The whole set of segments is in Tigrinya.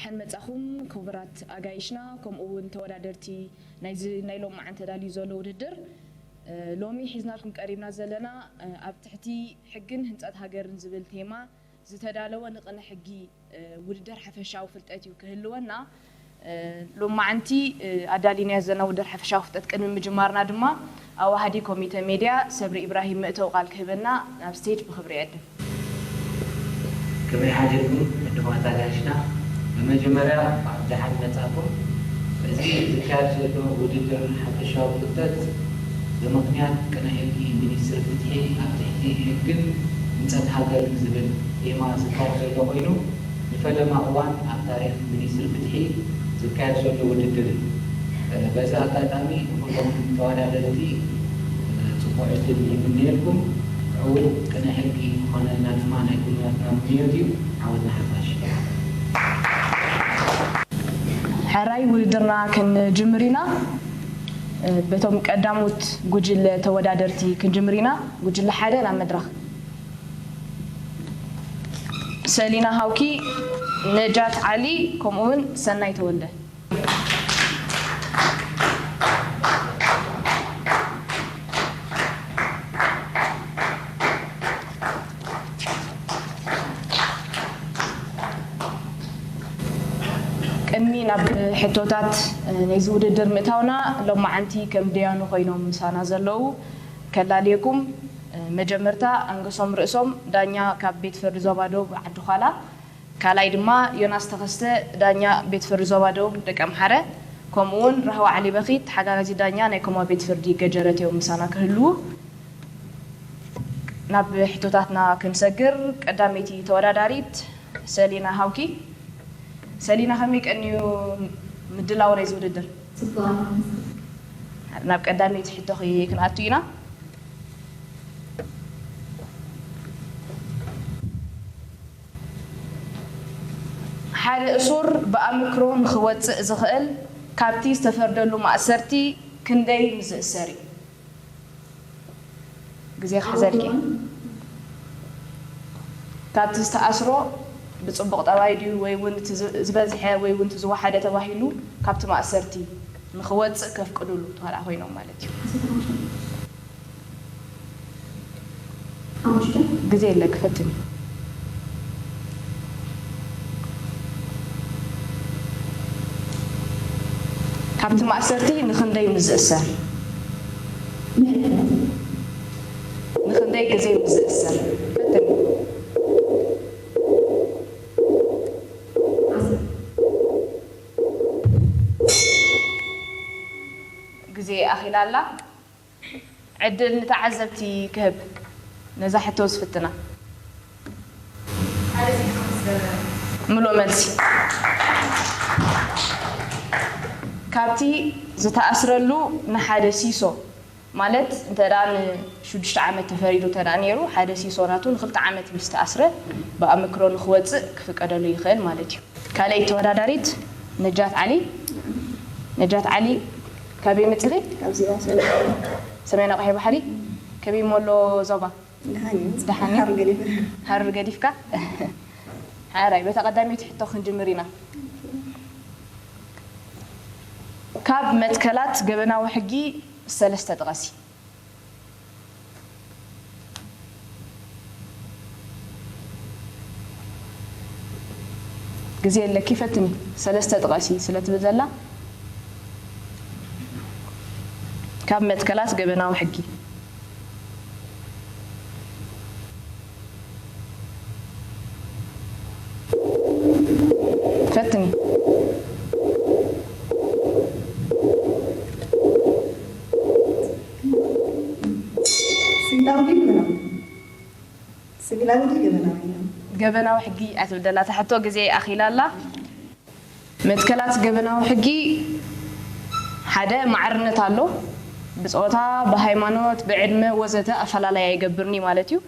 ደሓን መጻኹም ክቡራት ኣጋይሽና፣ ከምኡ እውን ተወዳደርቲ ናይዚ ናይ ሎማዓንቲ ተዳልዩ ዘሎ ውድድር። እ፣ ሎሚ ሒዝናልኩም ቀሪብና ዘለና፣ እ፣ ኣብ ትሕቲ ሕግን ህንጸት ሃገርን ዝብል ቴማ ዝተዳለወ ንቕነ ሕጊ፣ እ፣ ውድድር ሓፈሻዊ ፍልጠት እዩ ክህልወና። እ፣ ሎማዓንቲ፣ እ፣ ኣዳሊናዮ ዘለና ውድድር ሓፈሻዊ ፍልጠት ቅድሚ ምጅማርና ድማ ኣዋሃዲ ኮሚተ ሜድያ ሰብሪ ኢብራሂም መእተዊ ቃል ክህበና ናብ ስቴጅ ብኽብሪ ይዕድም። ከመይ ሓዲርኩም ዕዱማት ኣጋይሽና? ብመጀመርያ እንኳዕ ደሓን መጻኩም። እዚ ዝካየድ ዘሎ ውድድር ሓፈሻዊ ፍልጠት ብምኽንያት ቅነ ሕጊ ሚኒስትሪ ፍትሒ ኣብ ትሕቲ ሕግን ህንጸት ሃገርን ዝብል ቴማ ዝካየድ ዘሎ ኮይኑ፣ ንፈለማ እዋን ኣብ ታሪኽ ሚኒስትሪ ፍትሒ ዝካየድ ዘሎ ውድድር እዩ። በዚ ኣጋጣሚ ንኹሎም ተወዳደርቲ ጽቡቕ ዕድል ይምነየልኩም። ዕዉት ቅነ ሕጊ ክኾነልና ድማ ናይ ኩልናትና ምንዮት እዩ። ዓወት ንሓፋሽ። ሕራይ ውድድርና ክንጅምር ኢና። በቶም ቀዳሞት ጉጅለ ተወዳደርቲ ክንጅምር ኢና። ጉጅለ ሓደ ናብ መድረኽ። ሰሊና ሃውኪ፣ ነጃት ዓሊ፣ ከምኡውን ሰናይ ተወልደ። ቅድሚ ናብ ሕቶታት ናይዚ ውድድር ምእታውና፣ ሎማዓንቲ ከም ደያኑ ኮይኖም ምሳና ዘለዉ ከላልየኩም፣ መጀመርታ ኣንገሶም ርእሶም፣ ዳኛ ካብ ቤት ፍርዲ ዞባ ደቡብ ዓዲ ዃላ፣ ካልኣይ ድማ ዮናስ ተኸስተ፣ ዳኛ ቤት ፍርዲ ዞባ ደቡብ ደቀምሓረ፣ ከምኡ እውን ራህዋ ዓሊ በኺት፣ ተሓጋጋዚ ዳኛ ናይ ኮማ ቤት ፍርዲ ገጀረት እዮም ምሳና ክህልዉ። ናብ ሕቶታትና ክንሰግር፣ ቀዳመይቲ ተወዳዳሪት ሰሊና ሃውኪ። ሰሊና፣ ከመይ ቀንዩ ምድላው ናይዚ ውድድር? ጽቡቕ። ናብ ቀዳመይቲ ሕቶኺ ክንኣቱ ኢና። ሓደ እሱር ብኣምክሮ ንኽወጽእ ዝኽእል ካብቲ ዝተፈርደሉ ማእሰርቲ ክንደይ ምስ ዝእሰር እዩ? ግዜ ክሕዘልኪ። ካብቲ ዝተኣስሮ ብጽቡቕ ጠባይ ድዩ ወይ እውን እቲ ዝ-፣ ዝበዝሐ ወይ እውን እቲ ዝወሓደ ተባሂሉ ካብቲ ማእሰርቲ ንኽወጽእ ከፍቅዱሉ ተዋልኣ ኮይኖም ማለት እዩ። ሓሙሽተ። ግዜ የለኪ፣ ፈትኒ። ካብቲ ማእሰርቲ ንኽንደይ ምስ ዝእሰር? ንኽንደይ ግዜ ምስ ዝእሰር? ፈትኒ። ግዜ ኣኺላ ኣላ። ዕድል ንተዓዘብቲ ክህብ፣ ነዛ ሕቶ ዝፍትና። ምሉእ መልሲ። ካብቲ ዝተኣስረሉ ንሓደ ሲሶ፣ ማለት እንተ ደኣ ንሽዱሽተ ዓመት ተፈሪዱ እንተ ደኣ ነይሩ፣ ሓደ ሲሶ ናቱ ንኽልተ ዓመት ምስ ተኣስረ ብኣመክሮ ንኽወጽእ ክፍቀደሉ ይኽእል ማለት እዩ። ካልኣይቲ ተወዳዳሪት ነጃት ዓሊ። ነጃት ዓሊ፣ ካበይ መጺኺ? ካብ ዞባ ሰሜን። ሰሜን ኣቕሒ ባሕሪ። ከመይ እሞ ኣሎ ዞባ? ደሓን እዩ። ደሓን እዩ። ሃሩር ገዲፈ። ሃሩር ገዲፍካ? ሓራይ፣ በታ ቀዳመይቲ ሕቶ ክንጅምር ኢና። ካብ መትከላት ገበናዊ ሕጊ ሰለስተ ጥቐሲ። ግዜ ኣለኪ፣ ፈትኒ። ሰለስተ ጥቐሲ ስለ ትብል ዘላ፣ ካብ መትከላት ገበናዊ ሕጊ። ፈትኒ። ስግላዊ ድዩ ገበናዊ? ስግላዊ ድዩ ገበናዊ? ገበናዊ ሕጊ እያ ትብል ዘላ እታ ሕቶ፣ ግዜ ኣኺላ ኣላ። መትከላት ገበናዊ ሕጊ ሓደ ማዕርነት ኣሎ። ብጾታ፣ ብሃይማኖት፣ ብዕድመ ወዘተ ኣፈላላይ ኣይገብርን እዩ ማለት እዩ።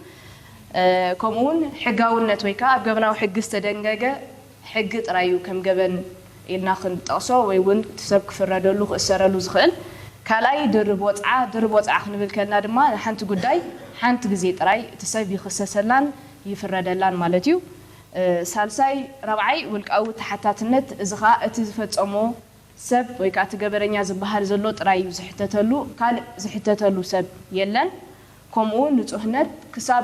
እ፣ ከምኡ እውን ሕጋውነት ወይ ከዓ ኣብ ገበናዊ ሕጊ ዝተደንገገ ሕጊ ጥራይ እዩ ከም ገበን ኢልና ክንጠቕሶ ወይ እውን እቲ ሰብ ክፍረደሉ ክእሰረሉ ዝኽእል። ካልኣይ ድርብ ወጽዓ፣ ድርብ ወጽዓ ክንብል ከልና ድማ ንሓንቲ ጉዳይ ሓንቲ ግዜ ጥራይ እቲ ሰብ ይኽሰሰላን ይፍረደላን ማለት እዩ። ሳልሳይ፣ ራብዓይ፣ ውልቃዊ ተሓታትነት፣ እዚ ኸኣ እቲ ዝፈጸሞ ሰብ ወይ ከኣ እቲ ገበነኛ ዝበሃል ዘሎ ጥራይ እዩ ዝሕተተሉ፣ ካልእ ዝሕተተሉ ሰብ የለን። ከምኡ ንጹህነት ክሳብ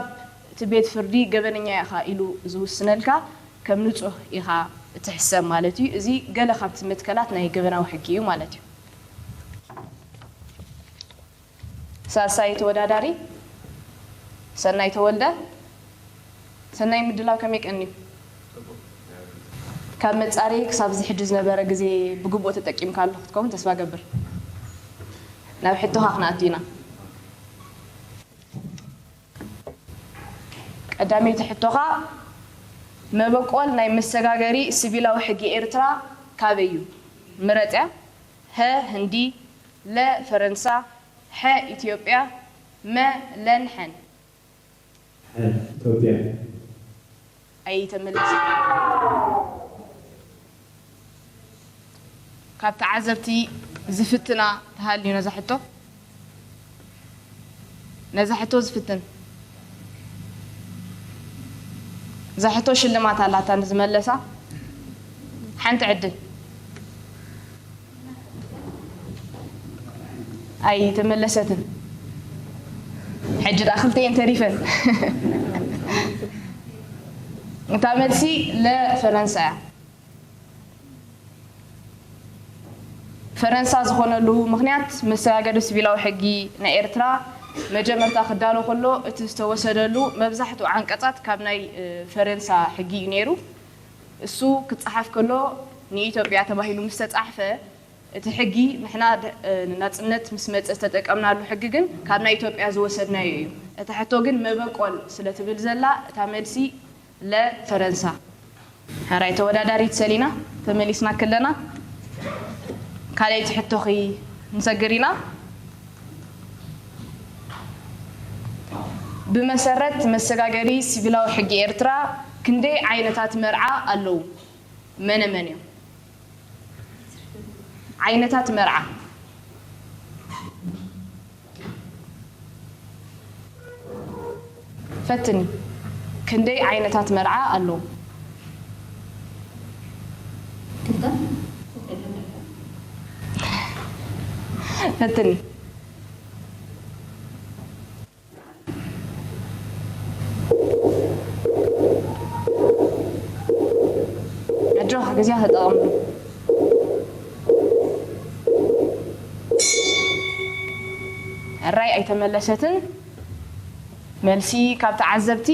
እቲ ቤት ፍርዲ ገበነኛ ኢኻ ኢሉ ዝውስነልካ ከም ንጹህ ኢኻ እትሕሰብ ማለት እዩ። እዚ ገለ ካብቲ መትከላት ናይ ገበናዊ ሕጊ እዩ ማለት እዩ። ሳልሳይ ተወዳዳሪ ሰናይ ተወልደ። ሰናይ፣ ምድላው ከመይ ቀንዩ? ካብ መጻረዪ ክሳብ እዚ ሕጂ ዝነበረ ግዜ ብግቡእ ተጠቂምካሉ ክትከውን ተስፋ ገብር። ናብ ሕቶኻ ክንኣቱ ኢና። ቀዳመይቲ ሕቶኻ፣ መበቆል ናይ መሰጋገሪ ሲቪላዊ ሕጊ ኤርትራ ካበይ እዩ? ምረጽያ። ሀ ህንዲ፣ ለ ፈረንሳ፣ ሐ ኢትዮጵያ፣ መ ለን ሐን። ሐ ኢትዮጵያ። ኣይተመልስ። ካብ ተዓዘብቲ ዝፍትና ተሃልዩ ነዛ ሕቶ፣ ነዛ ሕቶ ዝፍትን፣ እዛ ሕቶ ሽልማት ኣላታ ንዝመለሳ ሓንቲ ዕድል። ኣይተመለሰትን። ሕጂ ደኣ ክልተ እየን ተሪፈን። እታ መልሲ ለ ፈረንሳ እያ። ፈረንሳ ዝኾነሉ ምኽንያት፣ መሰጋገሪ ሲቪላዊ ሕጊ ናይ ኤርትራ መጀመርታ ክዳሎ ከሎ እቲ ዝተወሰደሉ መብዛሕትኡ ዓንቀጻት ካብ ናይ ፈረንሳ ሕጊ እዩ ነይሩ። እሱ ክጸሓፍ ከሎ ንኢትዮጵያ ተባሂሉ ምስ ተጻሕፈ፣ እቲ ሕጊ ንሕና ናጽነት ምስ መጸ ዝተጠቀምናሉ ሕጊ ግን ካብ ናይ ኢትዮጵያ ዝወሰድናዮ እዩ። እታ ሕቶ ግን መበቆል ስለ ትብል ዘላ እታ መልሲ ለ ፈረንሳ። ሕራይ ተወዳዳሪት ሰሊና፣ ተመሊስናኪ ኣለና። ካልኣይቲ ሕቶኺ ንሰግር ኢና። ብመሰረት መሰጋገሪ ሲቪላዊ ሕጊ ኤርትራ ክንደይ ዓይነታት መርዓ ኣለዉ? መነ መን እዮም? ዓይነታት መርዓ። ፈትኒ። ክንደይ ዓይነታት መርዓ ኣለዉ? ፈትኒ። ኣጆኻ፣ ግዜኻ ተጠቐምሉ። ሕራይ ኣይተመለሰትን። መልሲ ካብ ተዓዘብቲ።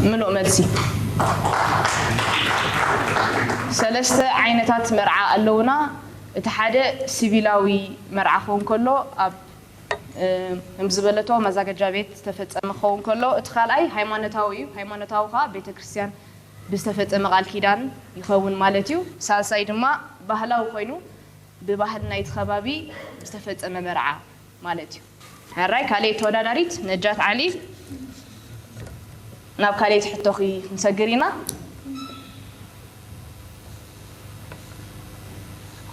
ምሉእ መልሲ። ሰለስተ ዓይነታት መርዓ ኣለዉና። እቲ ሓደ ሲቪላዊ መርዓ ክኸውን ከሎ ኣብ ከም ዝበለቶ መዛገጃ ቤት ዝተፈጸመ ክኸውን ከሎ፣ እቲ ካልኣይ ሃይማኖታዊ እዩ። ሃይማኖታዊ ከኣ ቤተ ክርስቲያን ብዝተፈጸመ ቃል ኪዳን ይኸውን ማለት እዩ። ሳልሳይ ድማ ባህላዊ ኮይኑ ብባህሊ ናይቲ ከባቢ ዝተፈጸመ መርዓ ማለት እዩ። ሕራይ ካልኣይቲ ተወዳዳሪት ነጃት ዓሊ፣ ናብ ካልኣይቲ ሕቶኺ ክንሰግር ኢና።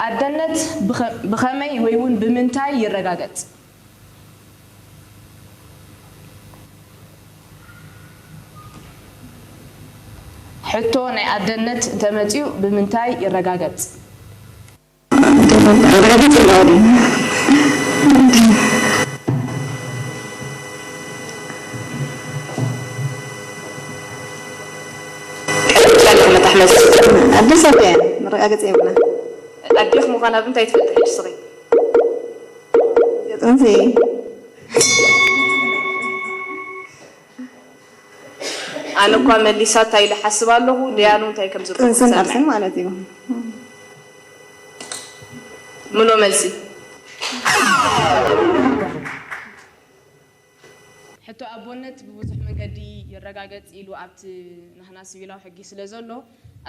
ኣደነት ብኸመይ ወይ እውን ብምንታይ ይረጋገጽ? ሕቶ ናይ ኣደነት እንተመጺኡ ብምንታይ ይረጋገጽ? ይረጋገጽ ኣለዎ ድዩ? ቀልል ኢላ መታሕ መልሲ። ኣደ ሰብ እያ፣ መረጋገጺ የብላን። ኣዴኺ ምዃና ብምንታይ ትፈልጢ ሕጂ ንስኺ? ጥንሲ። ኣነ እኳ መሊሳታ ኢለ ሓስብ ኣለኹ፣ ደያኑ እንታይ ከም ዝርብሑ ጥንስን ክሰምዕ። ኣርስን ማለት እዩ። ምሎ መልሲ። ሕቶ ኣቦነት ብብዙሕ መንገዲ ይረጋገጽ ኢሉ ኣብቲ ናህና ሲቪላዊ ሕጊ ስለ ዘሎ፣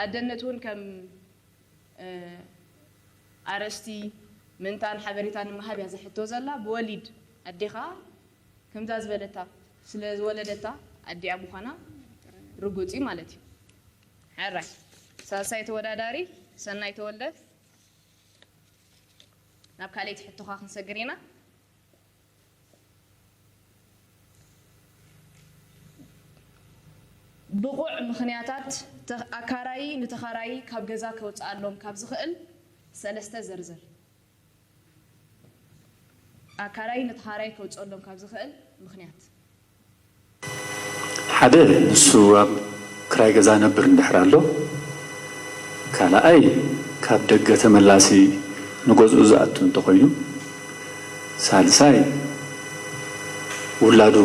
ኣደነት እውን ከም ኣረስቲ ምእንታን ሓበሬታ ንምሃብ እያ እዛ ሕቶ ዘላ። ብወሊድ ኣዴኻ ከምዛ ዝበለታ ስለ ዝወለደታ ኣዲኣ ምዃና ርጉጽ እዩ ማለት እዩ። ሕራይ። ሳልሳይ ተወዳዳሪ ሰናይ ተወልደ። ናብ ካልኣይቲ ሕቶኻ ክንሰግር ኢና። ብቑዕ ምኽንያታት ተ- ኣካራዪ ንተኻራዪ ካብ ገዛ ከውፅኣሎም ካብ ዝኽእል ሰለስተ ዘርዝር። ኣካራዪ ንተኻራዪ ከውፅኣሎም ካብ ዝኽእል ምኽንያት። ሓደ ንሱ ኣብ ክራይ ገዛ ነብር እንድሕር ኣሎ፣ ካልኣይ ካብ ደገ ተመላሲ ንገዝኡ ዝኣቱ እንተኾይኑ፣ ሳልሳይ ውላዱ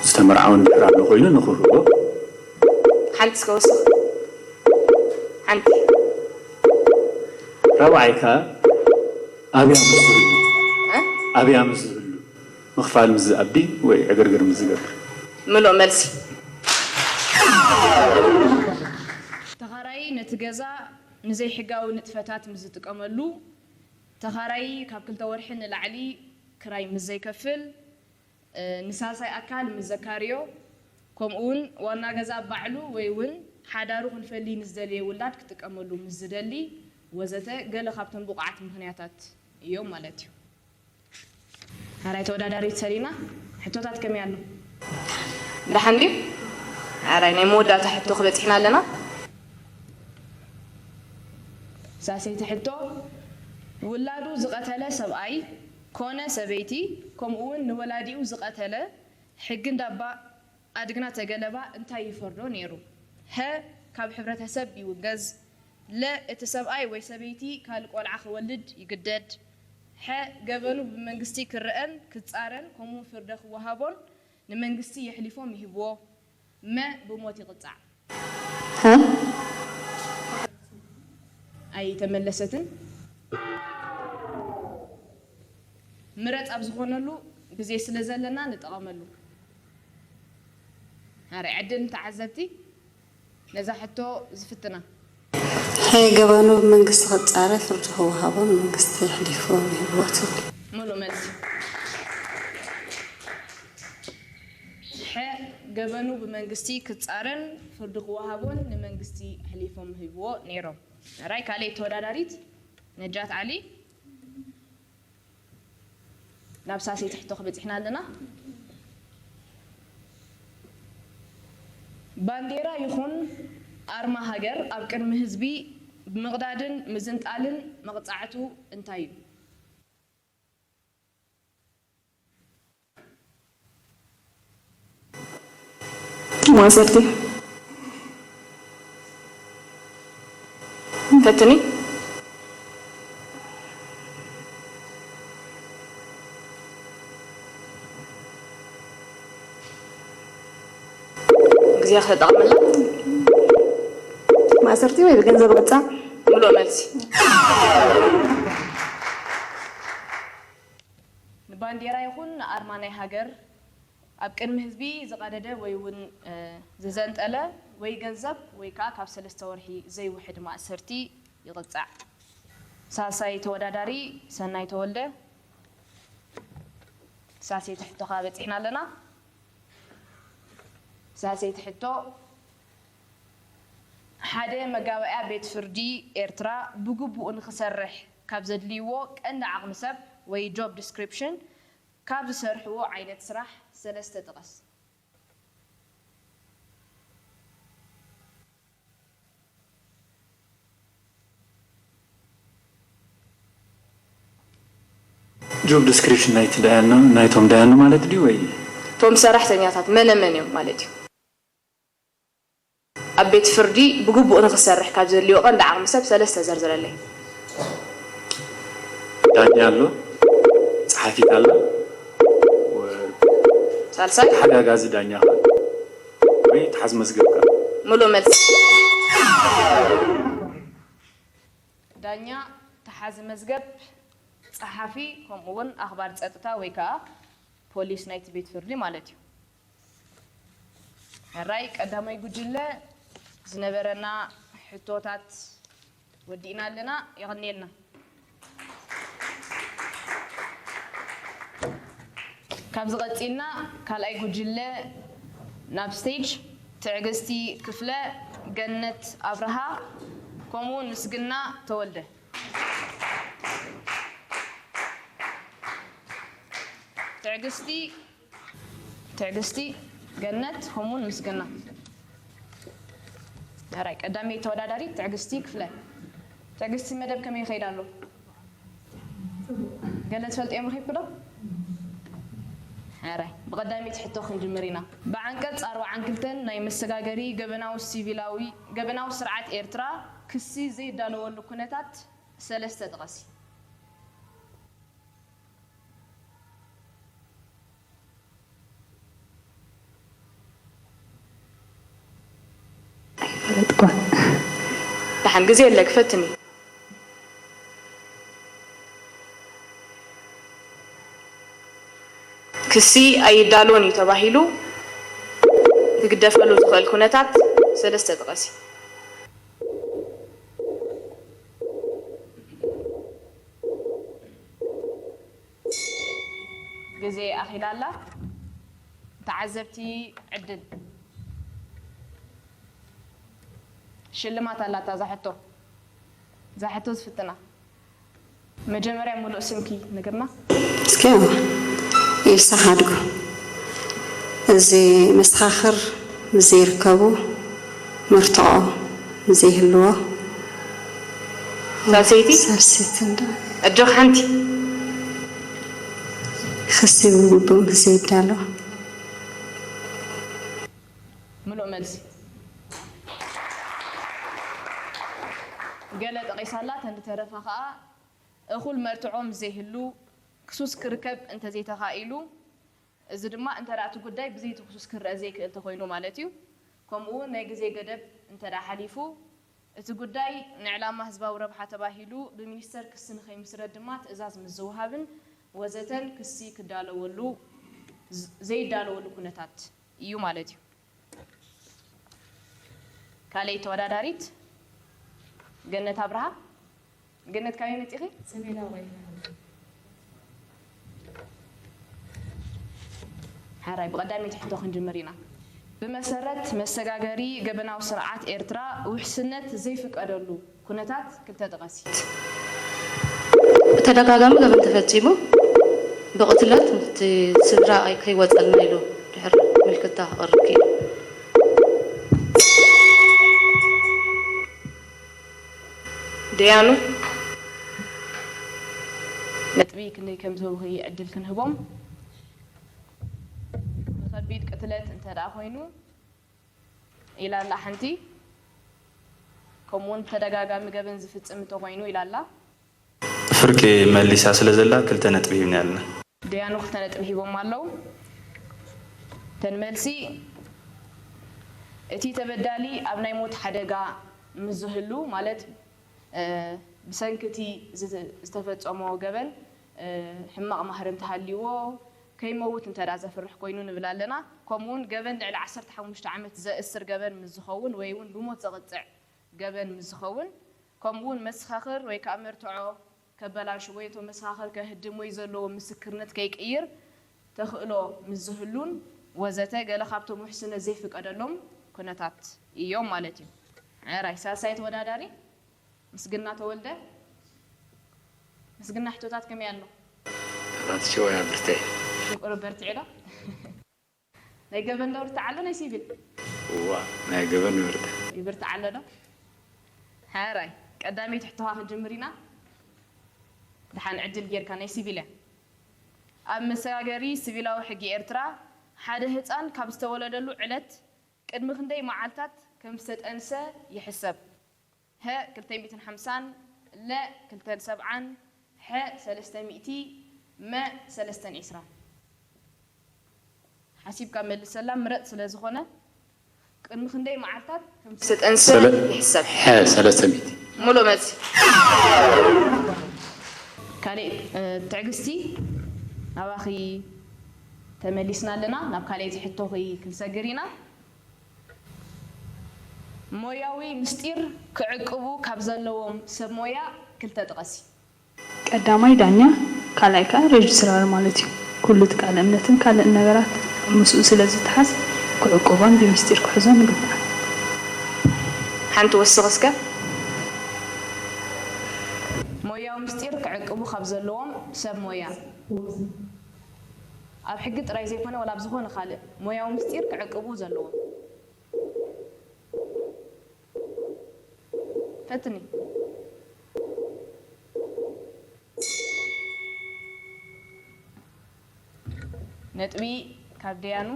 ዝተመርዓወ እንድሕር ኣሎ ኮይኑ ንኽህቦ። ሓንቲ እስከ ወስኽ ሓንቲ ራብዓይ ከኣ ኣብያ ምስ ዝህሉ ኣብያ ምስ ዝህሉ ምኽፋል ምስ ዝኣቢ ወይ ዕግርግር ምስ ዝገብር። ምሉእ መልሲ። ተኻራዪ ነቲ ገዛ ንዘይሕጋዊ ንጥፈታት ምስ ዝጥቀመሉ፣ ተኻራዪ ካብ ክልተ ወርሒ ንላዕሊ ክራይ ምስ ዘይከፍል፣ ንሳልሳይ ኣካል ምስ ዘካርዮ፣ ከምኡ እውን ዋና ገዛ ባዕሉ ወይ እውን ሓዳሩ ክንፈሊ ንዝደለየ ውላድ ክጥቀመሉ ምስ ዝደሊ ወዘተ ገለ ካብቶም ብቑዓት ምኽንያታት እዮም ማለት እዩ። ሕራይ ተወዳዳሪት ሰሊና፣ ሕቶታት ከመይ ኣሎ? ደሓን ድዩ? ሕራይ ናይ መወዳእታ ሕቶ ክበፂሕና ኣለና። ሳልሰይቲ ሕቶ፣ ውላዱ ዝቐተለ ሰብኣይ ኮነ ሰበይቲ ከምኡ እውን ንወላዲኡ ዝቐተለ ሕጊ እንዳባ ኣድግና ተገለባ እንታይ ይፈርዶ ነይሩ? ሀ ካብ ሕብረተሰብ ይውገዝ። ለ እቲ ሰብኣይ ወይ ሰበይቲ ካልእ ቆልዓ ክወልድ ይግደድ። ሐ ገበኑ ብመንግስቲ ክረኣን ክፃረን ከምኡ ፍርደ ክወሃቦን ንመንግስቲ የሕሊፎም ይህብዎ። መ ብሞት ይቕፃዕ። ሀ ኣይተመለሰትን። ምረፅ ኣብ ዝኾነሉ ግዜ ስለ ዘለና ንጠቐመሉ። ሓራይ ዕድል ንተዓዘብቲ ነዛ ሕቶ ዝፍትና። ሐ ገበኑ ብመንግስቲ ክፃረ ፍርዲ ክወሃቦ ንመንግስቲ ኣሕሊፎም ይህብዎ ትብል። ሙሉእ መልሲ። ሐ ገበኑ ብመንግስቲ ክፃረን ፍርዲ ክወሃቦን ንመንግስቲ ኣሕሊፎም ሂብዎ ነይሮም። ራይ ካልኣይ ተወዳዳሪት ነጃት ዓሊ። ናብ ሳልሰይቲ ሕቶ ክበፂሕና ኣለና። ባንዴራ ይኹን ኣርማ ሃገር ኣብ ቅድሚ ህዝቢ ብምቕዳድን ምዝንጣልን መቕፃዕቱ እንታይ እዩ? ማእሰርቲ። ፈትኒ። ግዜኻ ተጠቐመላ። ማእሰርቲ ወይ ብገንዘብ ቅፃዕ። ሙሉእ መልሲ። ንባንዴራ ይኹን ንኣርማ ናይ ሃገር ኣብ ቅድሚ ህዝቢ ዝቐደደ ወይ እውን ዝዘንጠለ ወይ ገንዘብ ወይ ከዓ ካብ ሰለስተ ወርሒ ዘይውሕድ ማእሰርቲ ይቕፃዕ። ሳልሳይ ተወዳዳሪ ሰናይ ተወልደ። ሳልሰይቲ ሕቶኻ በፂሕና ኣለና። ሳልሰይቲ ሕቶ፣ ሓደ መጋበእያ ቤት ፍርዲ ኤርትራ ብግቡእ ንኽሰርሕ ካብ ዘድልይዎ ቀንዲ ዓቕሚ ሰብ ወይ job description ካብ ዝሰርሕዎ ዓይነት ስራሕ ሰለስተ ጥቐስ። job description ናይቲ ዳያኑ ናይቶም ዳያኑ ማለት ድዩ ወይ? እቶም ሰራሕተኛታት መነ መን እዮም ማለት እዩ? ኣብ ቤት ፍርዲ ብግቡእ ንኽሰርሕ ካብ ዘድልዮ ቀንዲ ዓቕሚ ሰብ ሰለስተ ዘርዝረለይ። ዳኛ ኣሎ፣ ጸሓፊት ኣላ፣ ወ- ሳልሳይ ተሓጋጋዚ ዳኛ ኸኣ ወይ ተሓዝ መዝገብ ከኣ። ሙሉእ መልሲ። ዳኛ፣ ተሓዚ መዝገብ፣ ጸሓፊ፣ ከምኡ እውን ኣኽባር ጸጥታ ወይ ከዓ ፖሊስ ናይቲ ቤት ፍርዲ ማለት እዩ። ሕራይ ቀዳማይ ጉጅለ ዝነበረና ሕቶታት ወዲእና ኣለና። የቐንየልና። ካብዚ ቀፂልና ካልኣይ ጉጅለ ናብ ስቴጅ ትዕግስቲ ክፍለ ገነት ኣብርሃ፣ ከምኡ እውን ምስግና ተወልደ። ትዕግስቲ፣ ትዕግስቲ፣ ገነት፣ ከምኡ እውን ምስግና። ሕራይ፣ ቀዳመይቲ ተወዳዳሪት ትዕግስቲ ክፍለ። ትዕግስቲ፣ መደብ ከመይ ይኸይድ ኣሎ? ገለ ትፈልጥዮም ረኺብኩ ዶ? ሕራይ፣ ብቐዳመይቲ ሕቶ ክንጅምር ኢና። ብዓንቀጽ ኣርባዓን ክልተን ናይ መሰጋገሪ ገበናዊ ሲቪላዊ፣ ገበናዊ ስርዓት ኤርትራ ክሲ ዘይዳለወሉ ኩነታት ሰለስተ ጥቐሲ። ኣይፈለጥኳን። ደሓን ግዜ የለ ክፈትኒ። ክሲ ኣይዳሎን እዩ ተባሂሉ ክግደፈሉ ዝኽእል ኩነታት ሰለስተ ጥቐሲ። ግዜ ኣኺላ ኣላ። ተዓዘብቲ ዕድል ሽልማት ኣላታ እዛ ሕቶ። እዛ ሕቶ ዝፍትና። መጀመርያ ሙሉእ ስምኪ ንገርና። እስኪ ኤልሳ ሓድጉ። እዚ መሰኻኽር ምስ ዘይርከቡ መርትዖ ምስ ዘይህልዎ ሳልሰይቲ ሳልሰይቲ እንዳ ኣጆኽ ሓንቲ ክሲ ብግቡእ ምስ ዘይዳሎ ምሉእ መልሲ ገለ ጠቒሳላ ተን ዝተረፋ ኸኣ እኹል መርትዖ ምስ ዘይህሉ ክሱስ ክርከብ እንተዘይተኻኢሉ እዚ ድማ እንተ እቲ ጉዳይ ብዘይቲ ክሱስ ክረአ ዘይክእል ተኾይኑ ማለት እዩ። ከምኡ እውን ናይ ግዜ ገደብ እንተ ሓሊፉ እቲ ጉዳይ ንዕላማ ህዝባዊ ረብሓ ተባሂሉ ብሚኒስተር ክሲ ንኸይምስረት ድማ ትእዛዝ ምስ ዝወሃብን ወዘተን ክሲ ክዳለወሉ ዘይዳለወሉ ኩነታት እዩ ማለት እዩ። ካልኣይቲ ተወዳዳሪት ገነት ኣብርሃ። ገነት ካበይ መፂኺ? ሰሜናዊ። ሓራይ ብቐዳመይቲ ሕቶ ክንጅምር ኢና። ብመሰረት መሰጋገሪ ገበናዊ ስርዓት ኤርትራ ውሕስነት ዘይፍቀደሉ ኩነታት ክልተ ጥቐሲ። ብተደጋጋሚ ገበን ተፈፂሙ ብቕትለት እቲ ስድራ ከይወፀልና ኢሉ ድሕሪ ምልክታ ክቐርብ ክኢሉ። ደያኑ ነጥቢ ክንደይ ከም ዝህቡኺ ዕድል ክንህቦም። ብኸቢድ ቅትለት እንተ ደኣ ኮይኑ ኢላ ኣላ ሓንቲ፣ ከምኡውን ብተደጋጋሚ ገበን ዝፍጽም እንተኾይኑ ኢላ ኣላ። ፍርቂ መሊሳ ስለ ዘላ ክልተ ነጥቢ ሂብና ኣለና። ደያኑ ክልተ ነጥቢ ሂቦም ኣለዉ። ተን መልሲ እቲ ተበዳሊ ኣብ ናይ ሞት ሓደጋ ምስ ዝህሉ ማለት ብሰንኪ እቲ ዝተፈፀሞ ገበን ሕማቕ ማህሪ እንተሃልይዎ ከይመውት እንተ ዘፍርሕ ኮይኑ ንብል ኣለና። ከምኡ እውን ገበን ልዕሊ ዓሰርተ ሓሙሽተ ዓመት ዘእስር ገበን ምስ ዝኸውን ወይ እውን ብሞት ዘቕፅዕ ገበን ምስ ዝኸውን ከምኡ እውን መሰኻኽር ወይ ከዓ መርትዖ ከበላሹ ወይ እቶም መሰኻኽር ከህድም ወይ ዘለዎ ምስክርነት ከይቅይር ተኽእሎ ምስ ዝህሉን ወዘተ ገለ ካብቶም ውሕስነት ዘይፍቀደሎም ኩነታት እዮም ማለት እዩ። ሕራይ ሳልሳይ ተወዳዳሪ ምስግና ተወልደ። ምስግና ሕቶታት ከመይ ኣሎ? ተባትሸ ወይ ኣብርተ። ሽቁር በርትዒ ዶ? ናይ ገበን ዶ ብርትዕ ኣሎ ናይ ሲቪል? እዋ ናይ ገበን ይብርትዕ። ይብርትዕ ኣሎ ዶ? ሕራይ ቀዳመይቲ ሕቶኻ ክንጅምር ኢና። ደሓን ዕድል ጌርካ ናይ ሲቪል እያ። ኣብ መሰጋገሪ ሲቪላዊ ሕጊ ኤርትራ ሓደ ህጻን ካብ ዝተወለደሉ ዕለት ቅድሚ ክንደይ መዓልታት ከም ዝተጠንሰ ይሕሰብ? ሀ ክልተ ሚእትን ሓምሳን፣ ለ ክልተን ሰብዓን፣ ሐ ሰለስተ ሚእቲ፣ መ ሰለስተን ዒስራን። ሓሲብካ መልሰላ ምረጽ ስለ ዝኾነ ቅድሚ ክንደይ መዓልታት ከም ዝተጠንሰ ይሕሰብ? ሐ ሰለስተ ሚእቲ። ሙሉእ መልሲ። ካልእ ትዕግስቲ ናባኺ ተመሊስና ኣለና። ናብ ካልኣይቲ ሕቶኺ ክንሰግር ኢና። ሞያዊ ምስጢር ክዕቅቡ ካብ ዘለዎም ሰብ ሞያ ክልተ ጥቐሲ። ቀዳማይ ዳኛ፣ ካልኣይ ከኣ ረጅስትራር ማለት እዩ። ኩሉ እቲ ቃለ እምነትን ካልእን ነገራት ምስኡ ስለ ዝተሓዝ ክዕቁቦን ብሚስጢር ክሕዞን ይግባእ። ሓንቲ ወስኽ እስከ። ሞያዊ ምስጢር ክዕቅቡ ካብ ዘለዎም ሰብ ሞያ፣ ኣብ ሕጊ ጥራይ ዘይኮነ ዋላ ኣብ ዝኾነ ካልእ ሞያዊ ምስጢር ክዕቅቡ ዘለዎም። ፈትኒ። ነጥቢ ካብ ደያኑ።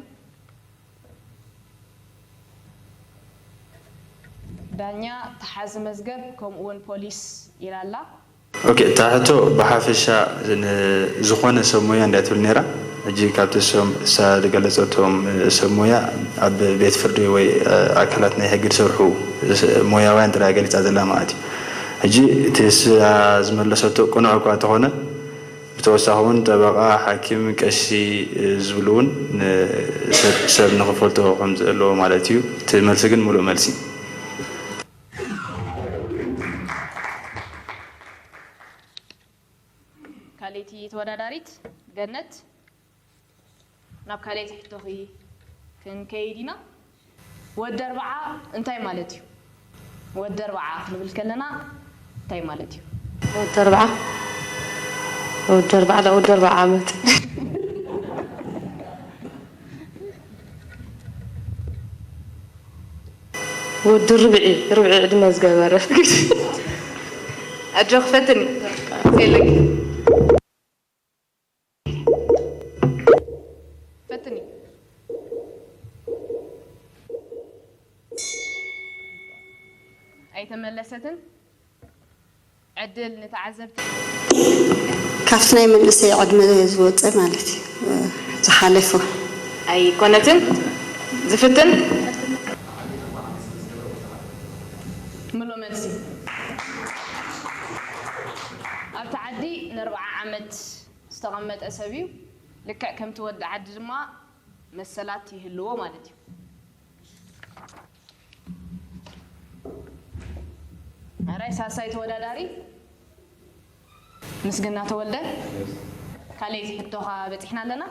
ዳኛ፣ ተሓዚ መዝገብ ከምኡ እውን ፖሊስ ኢላ ኣላ። ኦኬ፣ እታ ሕቶ ብሓፈሻ ዝኾነ ሰብ ሞያ እንድያ ትብል ነይራ። ሕጂ ካብቲ እሳ ዝገለፀቶም ሰብ ሞያ ኣብ ቤት ፍርዲ ወይ ኣካላት ናይ ሕጊ ዝሰርሑ ሞያውያን ጥራይ ገሊፃ ዘላ ማለት እዩ። ሕጂ እቲ እሳ ዝመለሰቶ ቅኑዕ እኳ እንተኾነ፣ ብተወሳኺ እውን ጠበቓ፣ ሓኪም፣ ቀሺ ዝብሉ እውን ሰብ ንኽፈልጦ ከም ዘለዎ ማለት እዩ። እቲ መልሲ ግን ምሉእ መልሲ። ካልኣይቲ ተወዳዳሪት ገነት፣ ናብ ካልኣይቲ ሕቶኺ ክንከይድ ኢና። ወዲ ኣርብዓ እንታይ ማለት እዩ? ወዲ ኣርብዓ ክንብል ከለና እንታይ ማለት እዩ? ወዲ ኣርብዓ ወዲ ኣርብዓ ወዲ ኣርብዓ ዓመት ወዲ ርብዒ ርብዒ ዕድመ ዝገበረ። ኣጆኺ ፈትኒ። የለኪ። ፈትኒ። ኣይተመለሰትን። ዕድል ንተዓዘብቲ። ካብቲ ናይ መንእሰይ ዕድመ ዝወፀ ማለት እዩ። ዝሓለፈ። ኣይኮነትን። ዝፍትን። ምሉእ መልሲ። ኣብቲ ዓዲ ንኣርብዓ ዓመት ዝተቐመጠ ሰብ እዩ። ልክዕ ከምቲ ወዲ ዓዲ ድማ መሰላት ይህልዎ ማለት እዩ። ኣራይ ሳልሳይ ተወዳዳሪ ምስግና ተወልደ፣ ካልኣይቲ ሕቶኻ በፂሕና ኣለና።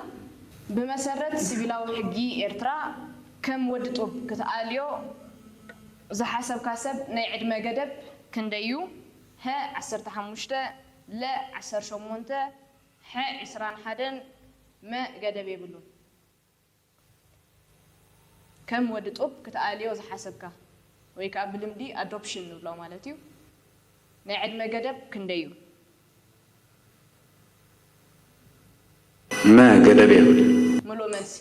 ብመሰረት ሲቪላዊ ሕጊ ኤርትራ ከም ወዲ ጡብ ክትኣልዮ ዝሓሰብካ ሰብ ናይ ዕድመ ገደብ ክንደይ እዩ? ሀ ዓሰርተ ሓሙሽተ፣ ለ ዓሰርተ ሸሞንተ፣ ሐ ዕስራን ሓደን፣ መ ገደብ የብሉን። ከም ወዲ ጡብ ክትኣልዮ ዝሓሰብካ ወይ ከኣ ብልምዲ ኣዶፕሽን ንብሎ ማለት እዩ። ናይ ዕድመ ገደብ ክንደይ እዩ? መ ገደብ የብሉን። ምሉእ መልሲ።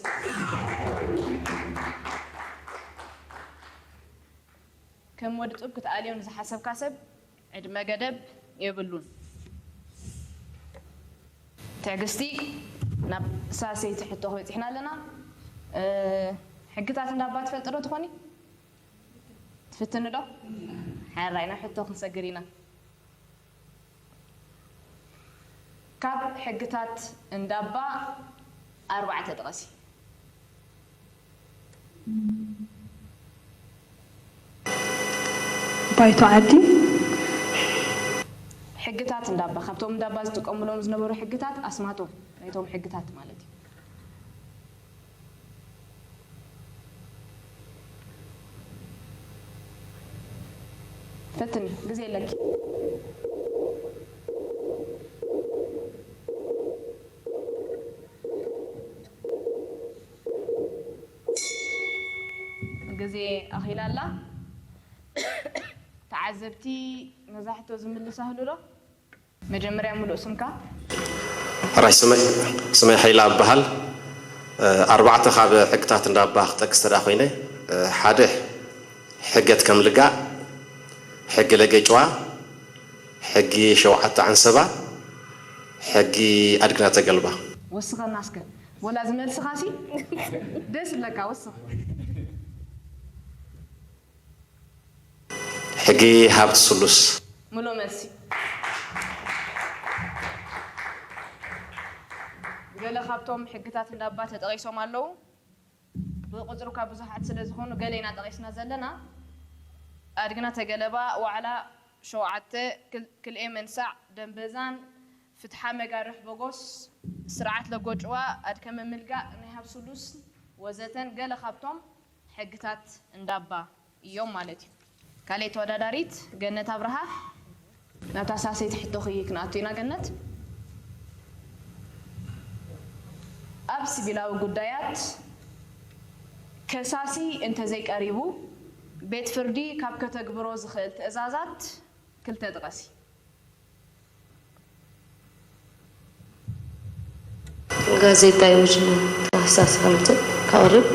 ከም ወዲ ጡብ ክትኣልዮ ንዝሓሰብካ ሰብ ዕድመ ገደብ የብሉን። ትዕግስቲ፣ ናብ ሳልሰይቲ ሕቶ ክበፂሕና ኣለና። ሕግታት እንዳባ ትፈልጢ ዶ ትኾኒ? ትፍትኒ ዶ? ሕራይ ናብ ሕቶ ክንሰግር ኢና። ካብ ሕግታት እንዳባ ኣርባዕተ ጥቐሲ። ባይቶ ዓዲ። ሕግታት እንዳባ፣ ካብቶም እንዳባ ዝጥቀሙሎም ዝነበሩ ሕግታት ኣስማቶም ናይቶም ሕግታት ማለት እዩ። ፈትኒ፣ ግዜ ኣለኪ። ግዜ ኣኺላ ኣላ። ተዓዘብቲ ነዛ ሕቶ ዝምልስ ኣህሉ ዶ? መጀመርያ ምሉእ ስምካ። ሕራይ ስመይ ስመይ ሓይላ እበሃል። ኣርባዕተ ካብ ሕግታት እንዳባ ክጠቅስ ተዳ ኮይነ ሓደ ሕገት ከም ልጋእ ሕጊ ለገጭዋ ሕጊ ሸውዓተ ዓንሰባ ሕጊ ኣድግና ተገልባ። ወስኸና እስከ ወላ ዝመልስኻሲ ደስ ለካ ወስኽ። ሕጊ ሃብቲ ስሉስ። ምሉእ መልሲ። ገለ ካብቶም ሕግታት እንዳባ ተጠቒሶም ኣለዉ። ብቁፅሪ እኳ ብዙሓት ስለ ዝኾኑ ገለ ኢና ጠቒስና ዘለና። ኣድግና ተገለባ፣ ዋዕላ ሸውዓተ፣ ክል- ክልኤ መንሳዕ፣ ደንበዛን ፍትሓ መጋርሕ በጎስ፣ ስርዓት ለጎጭዋ፣ ኣድከመ ምልጋእ ናይ ሃብ ስሉስ ወዘተን ገለ ካብቶም ሕግታት እንዳባ እዮም ማለት እዩ። ካልኣይ ተወዳዳሪት ገነት ኣብርሃ። ናብታ ሳሰይቲ ሕቶኺ ክንኣቱ ኢና ገነት። ኣብ ሲቪላዊ ጉዳያት ከሳሲ እንተዘይቀሪቡ ቤት ፍርዲ ካብ ከተግብሮ ዝኽእል ትእዛዛት ክልተ ጥቐሲ። ጋዜጣ ይውጅ ተኸሳሲ ከምጽእ ከቕርብ፣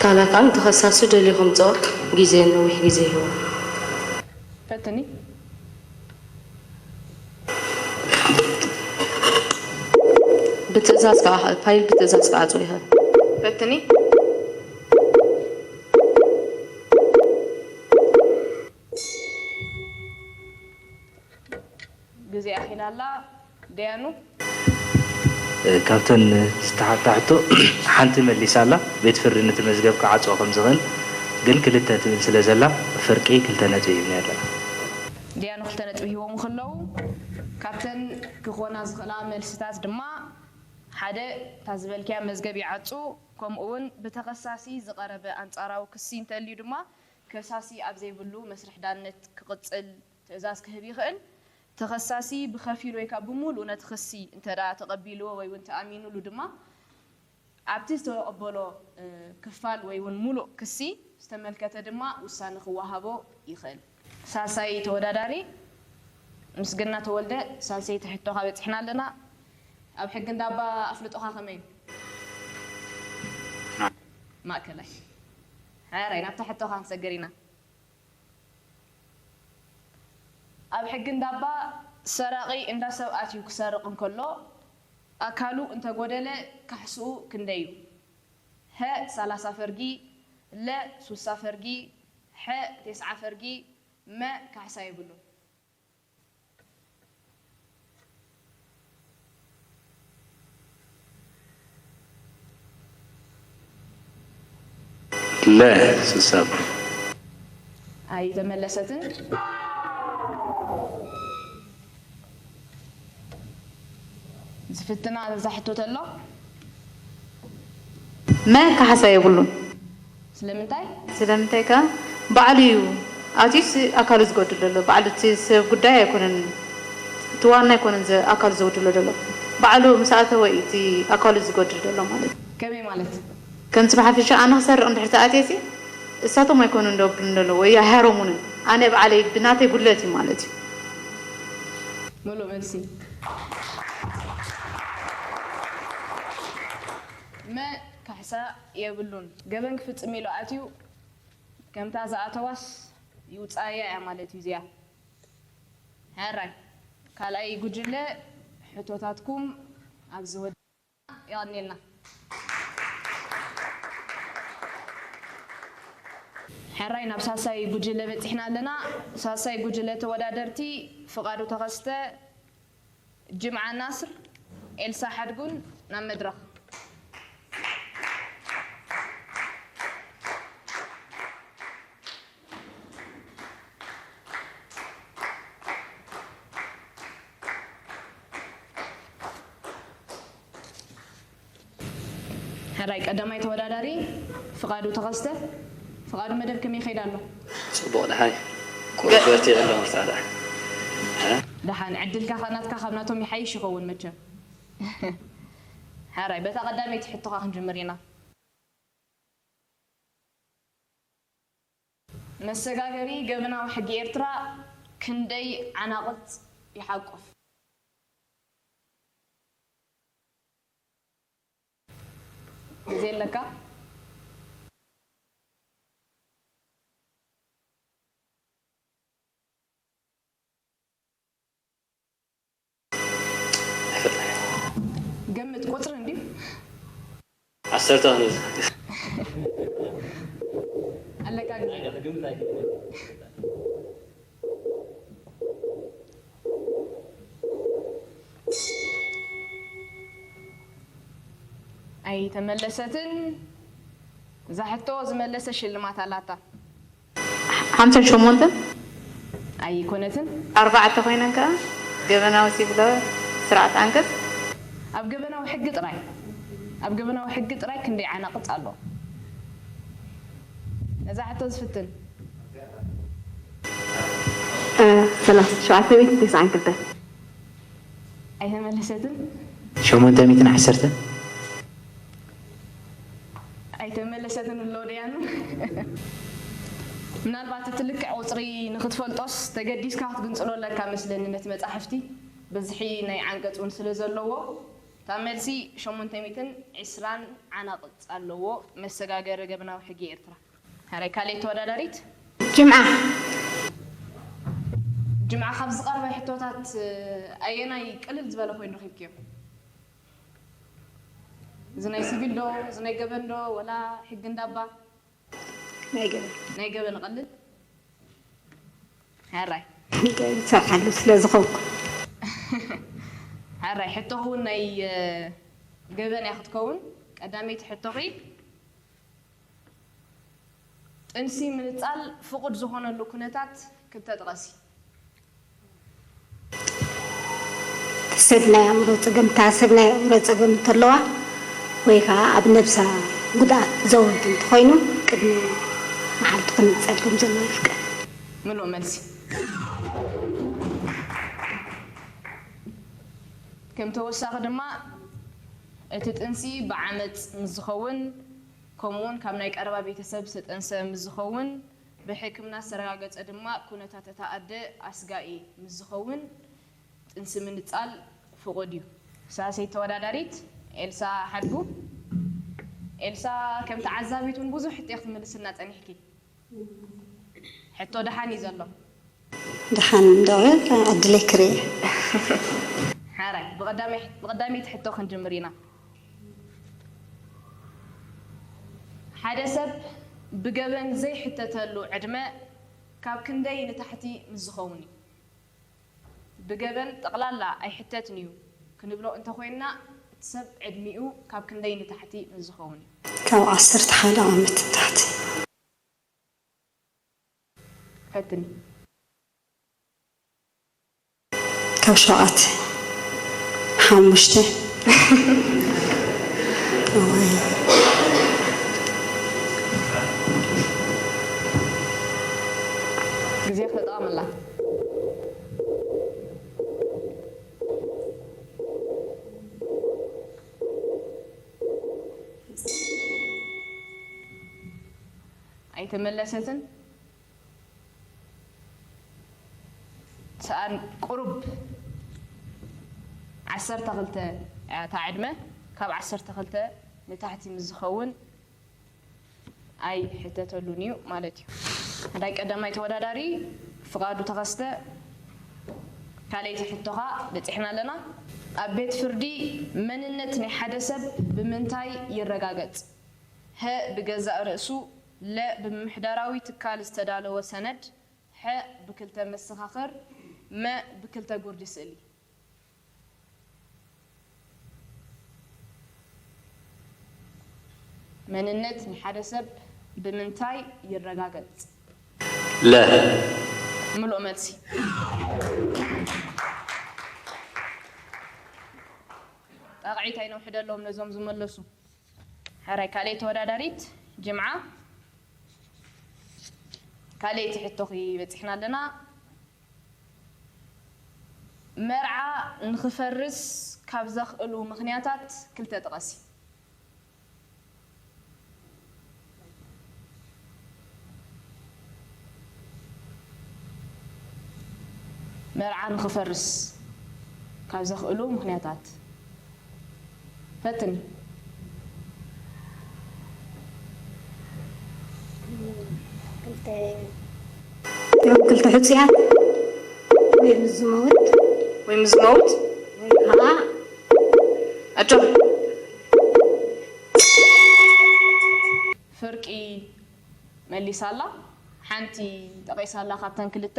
ካልኣይ ከዓ ንተኸሳሲ ደልዩ ከምጽኦ ግዜ፣ ነዊሕ ግዜ ይህቦ። ፈትኒ። ብትእዛዝ ከዓ፣ ፋይል ብትእዛዝ ክዓጽዎ ይኽእል። ፈትኒ። ግዜ ኣኺላ ኣላ። ደያኑ። ካብተን ዝተሓታ ሕቶ ሓንቲ መሊሳ ኣላ። ቤት ፍርዲ ነቲ መዝገብ ክዓጽዎ ከም ዝኽእል ግን ክልተ ትብል ስለ ዘላ ፍርቂ ክልተ ነጥቢ ሂብናያ ኣለና። ደያኑ ክልተ ነጥቢ ሂቦም ከለዉ ካብተን ክኾና ዝኽእላ መልስታት ድማ ሓደ እታ ዝበልክያ መዝገብ ይዓጹ፣ ከምኡ እውን ብተኸሳሲ ዝቐረበ ኣንጻራዊ ክሲ እንተልዩ ድማ ከሳሲ ኣብ ዘይብሉ መስርሕ ዳነት ክቕጽል ትእዛዝ ክህብ ይኽእል። ተኸሳሲ ብኸፊል ወይ ካብ ብምሉእ ነቲ ክሲ እንተ ደኣ ተቐቢልዎ ወይ እውን ተኣሚኑሉ ድማ ኣብቲ ዝተቐበሎ ክፋል ወይ እውን ሙሉእ ክሲ ዝተመልከተ ድማ ውሳነ ክወሃቦ ይኽእል። ሳልሳይ ተወዳዳሪ ምስግና ተወልደ። ሳልሰይቲ ሕቶኻ በጺሕና ኣለና። ኣብ ሕጊ እንዳባ ኣፍልጦኻ ከመይ እዩ? ማእከላይ። ሕራይ ናብታ ሕቶኻ ክንሰግር ኢና። ኣብ ሕጊ እንዳባ ሰራቒ እንዳ ሰብ ኣትዩ ክሰርቕ እንከሎ ኣካሉ እንተጎደለ ካሕስኡ ክንደይ እዩ? ሀ ሰላሳ ፈርጊ፣ ለ ሱሳ ፈርጊ፣ ሐ ቴስዓ ፈርጊ፣ መ ካሕሳ የብሉን። ለ ሱሳ። ኣይተመለሰትን። ዝፍትና እዛ ሕቶ ተሎ። መ ካሕሳ የብሉን። ስለምንታይ? ስለምንታይ ከ ባዕሉ እዩ ኣትዩስ ኣካሉ ዝጎድል ዘሎ። ባዕሉ እቲ ሰብ ጉዳይ ኣይኮነን፣ እቲ ዋና ኣይኮነን ዘ- ኣካሉ ዘጉድሎ ዘሎ። ባዕሉ ምስ ኣተወ እዩ እቲ ኣካሉ ዝጎድል ዘሎ ማለት እዩ። ከመይ ማለት? ከምቲ ብሓፈሻ ኣነ ክሰርቕ እንድሕር ተኣትየ ሲ እሳቶም ኣይኮኑን ደብሉን ዘለዉ ወይ ኣይሃረሙንን። ኣነ ባዕለይ ብናተይ ጉድለት እዩ ማለት እዩ። ምሉእ መልሲ። መ ካሕሳ የብሉን። ገበን ክፍጽም ኢሉ ኣትዩ ከምታ ዝኣተዋስ ይውጻእያ እያ ማለት እዩ እዚኣ። ሕራይ ካልኣይ ጉጅለ ሕቶታትኩም ኣብዚ ወድ የቐንየልና። ሕራይ ናብ ሳልሳይ ጉጅለ በጺሕና ኣለና። ሳልሳይ ጉጅለ ተወዳደርቲ ፍቓዱ ተኸስተ፣ ጅምዓ ናስር፣ ኤልሳ ሓድጉን ናብ መድረኽ። ሕራይ ቀዳማይ ተወዳዳሪ ፍቓዱ ተኸስተ። ፍቓዱ መደብ ከመይ ይኸይድ ኣሎ? ጽቡቕ ደሓይ። ቁሩብ በርቲዑ ኣሎ መርሳ ደሓ። ደሓን ዕድልካ ከ ናትካ ካብ ናቶም ይሓይሽ ይኸውን መቸም። ሕራይ በታ ቀዳመይቲ ሕቶኻ ክንጅምር ኢና። መሰጋገሪ ገበናዊ ሕጊ ኤርትራ ክንደይ ዓናቕጽ ይሓቁፍ? ግዜ ኣለካ። ገምት፣ ቁጽሪ እንድዩ። ዓሰርተ ክንብል። ኣለካ ግዜ። ኣይተመለሰትን። እዛ ሕቶ ዝመለሰ ሽልማት ኣላታ። ሓምሳን ሸሞንተን። ኣይኮነትን። ኣርባዕተ ኮይነን ከኣ ገበናዊ ሲቪላዊ ስርዓት ዓንቀጽ። ኣብ ገበናዊ ሕጊ ጥራይ፣ ኣብ ገበናዊ ሕጊ ጥራይ ክንደይ ዓናቕጽ ኣሎ? እዛ ሕቶ ዝፍትን። ሰላሳ ሸውዓተ ሚእትን ተስዓን ክልተን። ኣይተመለሰትን። ሸሞንተ ሚእትን ዓሰርተን። ኣይተመለሰትን ኣሎ ደያኑ። ምናልባት እቲ ልክዕ ቁፅሪ ንክትፈልጦስ ተገዲስካ ክትግንፅሎ ኣለካ መስለኒ ነቲ መፃሕፍቲ። ብዝሒ ናይ ዓንቀፅ እውን ስለ ዘለዎ እታ መልሲ ሸሞንተ ሚእትን ዕስራን ዓናቕፅ ኣለዎ መሰጋገሪ ገበናዊ ሕጊ ኤርትራ። ሕራይ ካልኣይቲ ተወዳዳሪት። ጅምዓ ጅምዓ ካብ ዝቐረበ ሕቶታት ኣየናይ ቅልል ዝበለ ኮይኑ ረኺብክዮ? እዚ ናይ ሲቪል ዶ እዚ ናይ ገበን ዶ ወላ ሕጊ እንዳባ? ናይ ገበን ናይ ገበን ቀልል። ሕራይ ይሰርሓሉ ስለ ዝኸውኩ ሕራይ ሕቶኺ እውን ናይ ገበን እያ ክትከውን። ቀዳመይቲ ሕቶኺ ጥንሲ ምንጻል ፍቑድ ዝኾነሉ ኩነታት ክልተ ጥቐሲ። ሰብ ናይ ኣእምሮ ፀገም እታ ሰብ ናይ ኣእምሮ ፀገም እንተለዋ ወይ ከዓ ኣብ ነብሳ ጉድኣት ዘውርድ እንተኾይኑ ቅድሚ መዓልቲ ክንፀል ከም ዘለዎ ይፍቀድ። ምሉእ መልሲ። ከም ተወሳኺ ድማ እቲ ጥንሲ ብዓመፅ ምስ ዝኸውን ከምኡውን ካብ ናይ ቀረባ ቤተሰብ ዝተጠንሰ ምስ ዝኸውን ብሕክምና ዝተረጋገፀ ድማ ኩነታት እታ ኣደ ኣስጋኢ ምስ ዝኸውን ጥንሲ ምንፃል ፍቑድ እዩ። ሳልሰይቲ ተወዳዳሪት ኤልሳ ሓድጉ። ኤልሳ ከም ተዓዛቢት እውን ብዙሕ ሕቶ ክትምልስልና ፀኒሕኪ። ሕቶ ደሓን እዩ ዘሎ። ደሓን እንዶ ዕድለይ ክርኢ። ሓራይ ብቐዳመይቲ ሕቶ ክንጅምር ኢና። ሓደ ሰብ ብገበን ዘይሕተተሉ ዕድመ ካብ ክንደይ ንታሕቲ ምስ ዝኸውን እዩ? ብገበን ጠቕላላ ኣይሕተትን እዩ ክንብሎ እንተኾይንና እቲ ሰብ ዕድሚኡ ካብ ክንደይ ንታሕቲ ምስ ዝኸውን እዩ? ካብ ዓሰርተ ሓደ ዓመት ንታሕቲ። ፈትኒ። ካብ ሸውዓተ ሓሙሽተ ግዜ ክተጠቐመላ። ኣይተመለሰትን። ሰኣን ቁሩብ ዓሰርተ ክልተ እያ እታ ዕድመ። ካብ ዓሰርተ ክልተ ንታሕቲ ምስ ዝኸውን ኣይሕተተሉን እዩ ማለት እዩ። ናይ ቀዳማይ ተወዳዳሪ ፍቓዱ ተኸስተ ካልኣይቲ ሕቶኻ በፂሕና ኣለና። ኣብ ቤት ፍርዲ መንነት ናይ ሓደ ሰብ ብምንታይ ይረጋገፅ? ሀ ብገዛእ ርእሱ፣ ለ ብምምሕዳራዊ ትካል ዝተዳለወ ሰነድ፣ ሐ ብክልተ መሰኻኽር፣ መ ብክልተ ጉርዲ ስእሊ። መንነት ንሓደ ሰብ ብምንታይ ይረጋገጽ? ለ ምሉእ መልሲ። ጣቕዒት ኣይነውሕደሎም ነዞም ዝመለሱ። ሕራይ ካልኣይ ተወዳዳሪት ጅምዓ። ካልኣይቲ ሕቶኺ በጺሕና ኣለና። መርዓ ንኽፈርስ ካብ ዘኽእሉ ምኽንያታት ክልተ ጥቐሲ። መርዓ ንኽፈርስ ካብ ዘኽእሉ ምኽንያታት ፈትኒ። ክልተ ሕፁያት ወይ ምስ ዝመውት ወይ ምስ ዝመውት ወይ ከዓ ኣጆኺ። ፍርቂ መሊሳ ኣላ። ሓንቲ ጠቒሳ ኣላ ካብተን ክልተ።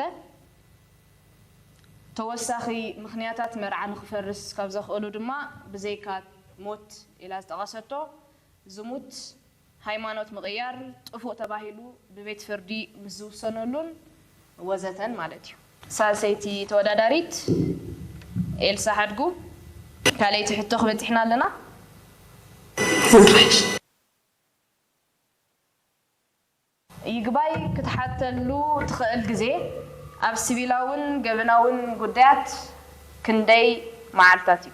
ተወሳኺ ምኽንያታት መርዓ ንኽፈርስ ካብ ዘኽእሉ ድማ ብዘይካ ሞት ኢላ ዝጠቐሰቶ፣ ዝሙት፣ ሃይማኖት ምቕያር፣ ጥፉእ ተባሂሉ ብቤት ፍርዲ ምስ ዝውሰነሉን ወዘተን ማለት እዩ። ሳልሰይቲ ተወዳዳሪት ኤልሳ ሓድጉ፣ ካልኣይቲ ሕቶ ክበፂሕና ኣለና። ይግባይ ክትሓተሉ ትኽእል ግዜ ኣብ ሲቪላውን ገበናውን ጉዳያት ክንደይ መዓልታት እዩ?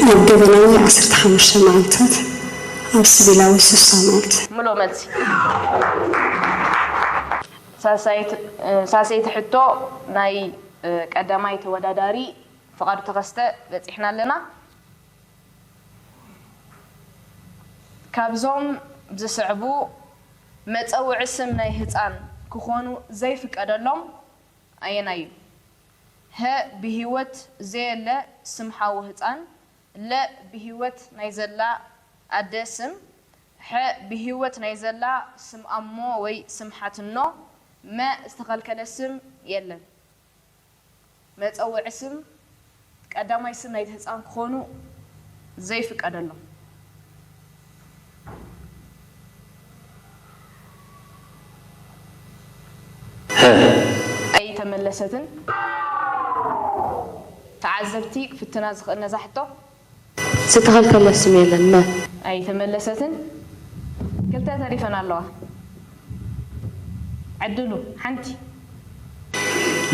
ኣብ ገበናዊ ዓሰርተ ሓሙሽተ መዓልታት፣ ኣብ ሲቪላዊ ስሳ መዓልቲ። ምሉእ መልሲ። ሳልሳይቲ ሕቶ ናይ ቀዳማይ ተወዳዳሪ ፍቓዱ ተኸስተ በፂሕና ኣለና። ካብዞም ዝስዕቡ መፀውዒ ስም ናይ ህፃን ክኾኑ ዘይፍቀደሎም ኣየናይ እዩ? ሀ ብህይወት ዘየለ ስም ሓው ህፃን፣ ለ ብህይወት ናይ ዘላ ኣደ ስም፣ ሐ ብህይወት ናይ ዘላ ስም ኣሞ ወይ ስም ሓትኖ፣ መ ዝተኸልከለ ስም የለን። መጸውዒ ስም ቀዳማይ ስም ናይቲ ህጻን ክኾኑ ዘይፍቀደሎም። ኣይተመለሰትን። ተዓዘብቲ ክፍትና ዝኽእል ነዛ ሕቶ። ዝተኸልከለ ስም የለን። መ። ኣይተመለሰትን። ክልተ ተሪፈን ኣለዋ። ዕድሉ ሓንቲ።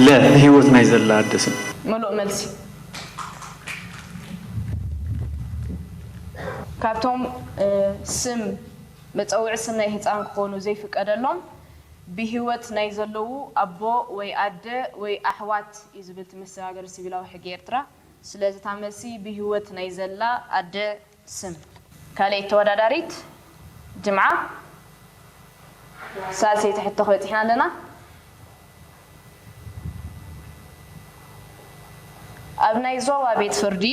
ለ ብህይወት ናይ ዘላ ኣደ ስም። ምሉእ መልሲ። ካብቶም ስም መጸውዒ ስም ናይ ህጻን ክኾኑ ዘይፍቀደሎም ብህይወት ናይ ዘለዉ ኣቦ ወይ ኣደ ወይ ኣሕዋት እዩ ዝብል እቲ መሰጋገሪ ሲቪላዊ ሕጊ ኤርትራ። ስለዚ እታ መልሲ ብህይወት ናይ ዘላ ኣደ ስም። ካልኣይቲ ተወዳዳሪት ጅምዓ ሳልሰይቲ ሕቶ ክበጺሕና ኣለና። ኣብ ናይ ዞባ ቤት ፍርዲ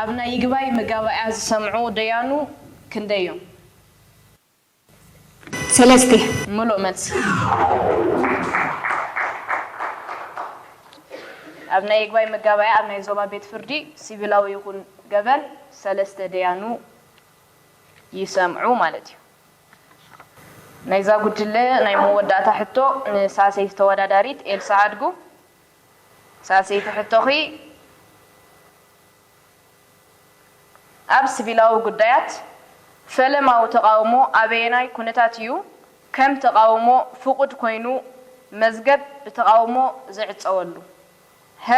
ኣብ ናይ ይግባይ መጋባእያ ዝሰምዑ ደያኑ ክንደይ እዮም? ሰለስተ። ምሉእ መልሲ። ኣብ ናይ ይግባይ መጋባእያ ኣብ ናይ ዞባ ቤት ፍርዲ ሲቪላዊ ይኹን ገበን ሰለስተ ደያኑ ይሰምዑ ማለት እዩ። ናይዛ ጉጅለ ናይ መወዳእታ ሕቶ ንሳልሰይቲ ተወዳዳሪት ኤልሳ ሓድጉ። ሳልሰይቲ ሕቶኺ፣ ኣብ ሲቪላዊ ጉዳያት ፈለማዊ ተቓውሞ ኣበየናይ ኩነታት እዩ ከም ተቓውሞ ፍቑድ ኮይኑ መዝገብ ብተቓውሞ ዝዕጸወሉ? ሀ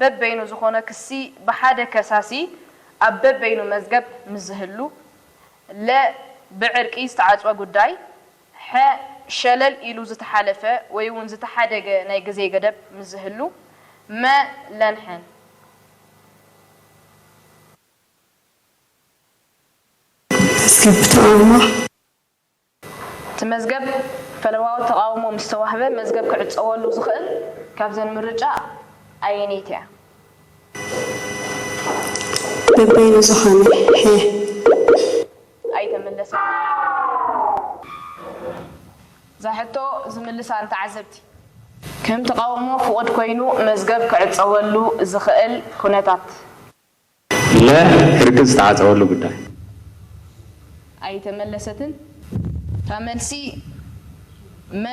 በበይኑ ዝኾነ ክሲ ብሓደ ከሳሲ ኣብ በበይኑ መዝገብ ምስ ዝህሉ፣ ለ ብዕርቂ ዝተዓጽወ ጉዳይ፣ ሐ ሸለል ኢሉ ዝተሓለፈ ወይ እውን ዝተሓደገ ናይ ግዜ ገደብ ምስ ዝህሉ፣ መ ለን ሐን። መዝገብ ተቓውሞ። እቲ መዝገብ ፈለማዊ ተቓውሞ ምስ ተዋህበ መዝገብ ክዕጸወሉ ዝኽእል ካብዘን ምርጫ ኣየነይቲ እያ? በበይኑ ዝኾነ ሐ። ኣይተመለሰን። እዛ ሕቶ ዝምልሳ ንተዓዘብቲ። ከም ተቓውሞ ፍቑድ ኮይኑ መዝገብ ክዕጸወሉ ዝኽእል ኩነታት። ለ ዕርቂ ዝተዓጸወሉ ጉዳይ። ኣይተመለሰትን። እታ መልሲ መ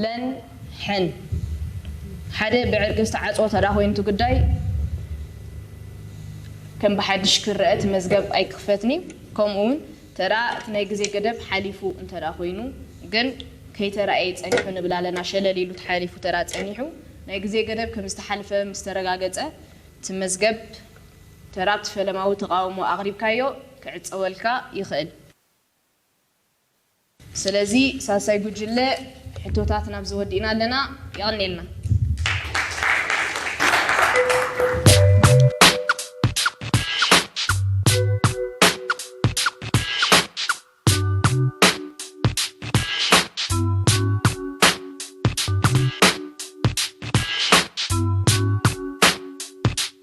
ለን ሐን። ሓደ ብዕርቂ ዝተዓጸወ ተዳ ኮይኑ እቲ ጉዳይ ከም ብሓድሽ ክረአ እቲ መዝገብ ኣይክኽፈትን እዩ። ከምኡ እውን ተራ እቲ ናይ ግዜ ገደብ ሓሊፉ እንተዳ ኮይኑ ግን ከይተራእየ ጸኒሑ ንብል ኣለና። ሸለል ኢሉ ተሓሊፉ ተራ ጸኒሑ ናይ ግዜ ገደብ ከም ዝተሓልፈ ምስ ተረጋገጸ እቲ መዝገብ ተራ ኣብቲ ፈለማዊ ተቓውሞ ኣቕሪብካዮ ክዕጸወልካ ይኽእል። ስለዚ ሳልሳይ ጉጅለ ሕቶታት ናብዚ ወዲእና ኣለና። የቐንየልና።